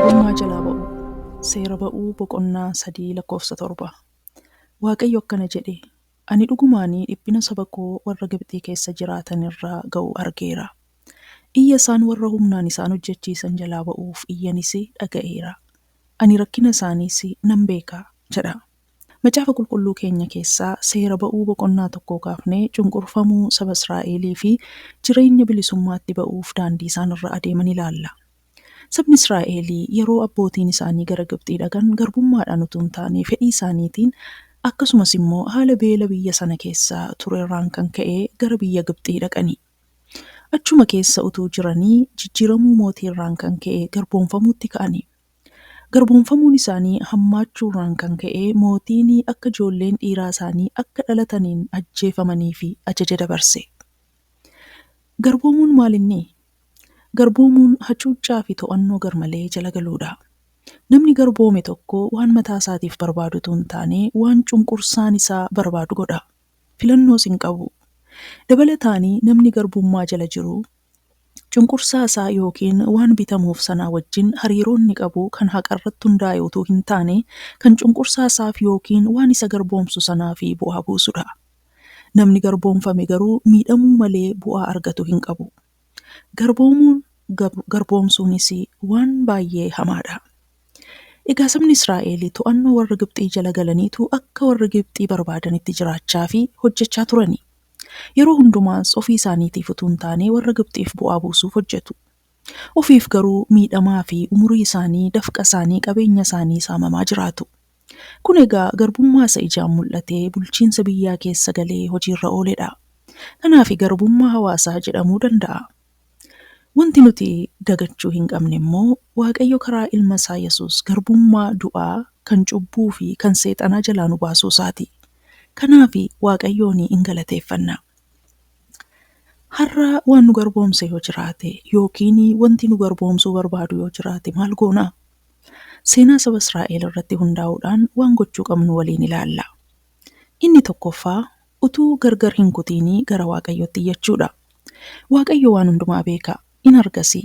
Garbummaa jalaa ba'uu. Seera Ba'uu boqonnaa 3 lakkoofsa 7. Waaqayyo akkana jedhe, Ani dhugumaanii dhiphina saba koo warra Gibxii keessa jiraatan irra ga'u argeera. Iyya isaan warra humnaan isaan hojjechiisan jalaa ba'uuf iyyanis dhaga'eera. Ani rakkina isaaniis nan beeka jedha. Macaafa Qulqulluu keenya keessaa Seera Ba'uu boqonnaa tokkoo kaafnee cunqurfamuu saba Israa'elii fi jireenya bilisummaatti ba'uuf daandii isaan irra adeeman ilaalla. Sabni Israa'elii yeroo abbootiin isaanii gara Gibxii dhaqan garbummaadhaan utuu hin taane fedhii isaaniitiin akkasumas immoo haala beela biyya sana keessa turerraan kan ka'e gara biyya Gibxii dhaqani. Achuma keessa utuu jiranii jijjiiramuu mootiirraan kan ka'e garboomfamuutti ka'ani. Garboomfamuun isaanii hammaachuurraan kan ka'e mootiin akka ijoolleen dhiiraa isaanii akka dhalataniin ajjeefamaniif ajaja dabarse. Garboomuun maalinni? Garboomuun hacuuccaa fi to'annoo garmalee jala galuudha. Namni garboome tokko waan mataa isaatiif barbaadu utuu hin taane waan cunqursaan isaa barbaadu godha. Filannoos hin qabu. Dabalataanii namni garbummaa jala jiru cunqursaa isaa yookiin waan bitamuuf sanaa wajjin hariiroo inni qabu kan haqarratti hundaa'e utuu hin taane kan cunqursaa isaaf yookiin waan isa garboomsu sanaaf bu'aa buusudha. Namni garboomfame garuu miidhamuu malee bu'aa argatu hin qabu. Garboomuun garboomsuunis waan baay'ee hamaadha. Egaa sabni Israa'el to'annoo warra Gibxii jala galaniitu akka warra Gibxii barbaadanitti jiraachaa fi hojjechaa turani. Yeroo hundumaas ofii isaaniitiif utuu hin taane warra Gibxiif bu'aa buusuuf hojjetu. Ofiif garuu miidhamaa fi umurii isaanii, dafqa isaanii, qabeenya isaanii saamamaa jiraatu. Kun egaa garbummaa isa ijaan mul'atee bulchiinsa biyyaa keessa galee hojiirra ooledha. Kanaaf garbummaa hawaasaa jedhamuu danda'a. Wanti nuti dagachuu hin qabne immoo Waaqayyo karaa ilma isaa Yesuus garbummaa du'aa kan cubbuu fi kan seexanaa jalaa nu baasuu isaati. Kanaaf Waaqayyoon in galateeffanna. Har'a waan nu garboomse yoo jiraate yookiin wanti nu garboomsuu barbaadu yoo jiraate maal goona? Seenaa saba Israa'el irratti hundaa'uudhaan waan gochuu qabnu waliin ilaalla. Inni tokkoffaa utuu gargar hin kutiinii gara Waaqayyootti iyyachuudha. Waaqayyo waan hundumaa beeka, in argasi.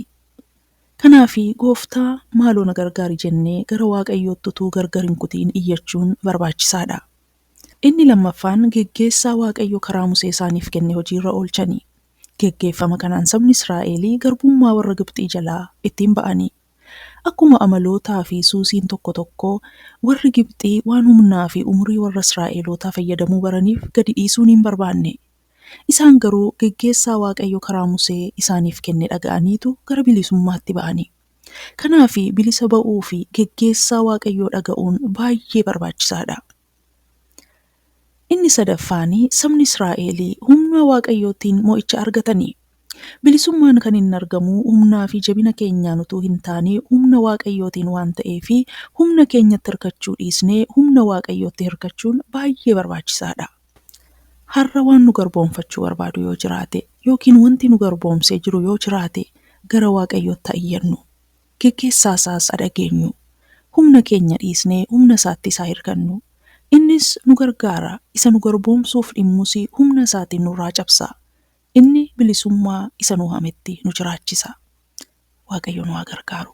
Kanaaf Gooftaa maaloo na gargaari jennee gara Waaqayyootti utuu gargar hin kutiin iyyachuun barbaachisaadha. Inni lammaffaan geggeessaa Waaqayyo karaa Musee isaaniif kenne hojiirra oolchani. Geggeeffama kanaan sabni Israa'elii garbummaa warra Gibxii jalaa ittiin ba'ani. Akkuma amalootaa fi suusiin tokko tokko warri Gibxii waan humnaa fi umurii warra Israa'elootaa fayyadamuu baraniif gadi dhiisuun hin barbaanne. Isaan garuu geggeessaa Waaqayyo karaa Musee isaaniif kenne dhaga'aniitu gara bilisummaatti ba'ani. Kanaaf bilisa ba'uu fi geggeessaa Waaqayyoo dhaga'uun baay'ee barbaachisaadha. Inni sadaffaan sabni Israa'el humna Waaqayyootiin mo'icha argatani. Bilisummaan kan inni argamu humnaa fi jabina keenyaan utuu hin taane humna Waaqayyootiin waan ta'eef humna keenyatti hirkachuu dhiisnee humna Waaqayyootti hirkachuun baay'ee barbaachisaadha. Har'a waan nu garboomfachuu barbaadu yoo jiraate yookiin wanti nu garboomsee jiru yoo jiraate gara Waaqayyootti haa iyyannu. Geggeessaa isaas haa dhageenyu. Humna keenya dhiisnee humna isaatti isaa hirkannu. Innis nu gargaara, isa nu garboomsuuf dhimmus humna isaatiin nurraa cabsa. Inni bilisummaa isa nu waametti nu jiraachisa. Waaqayyo nu haa gargaaru.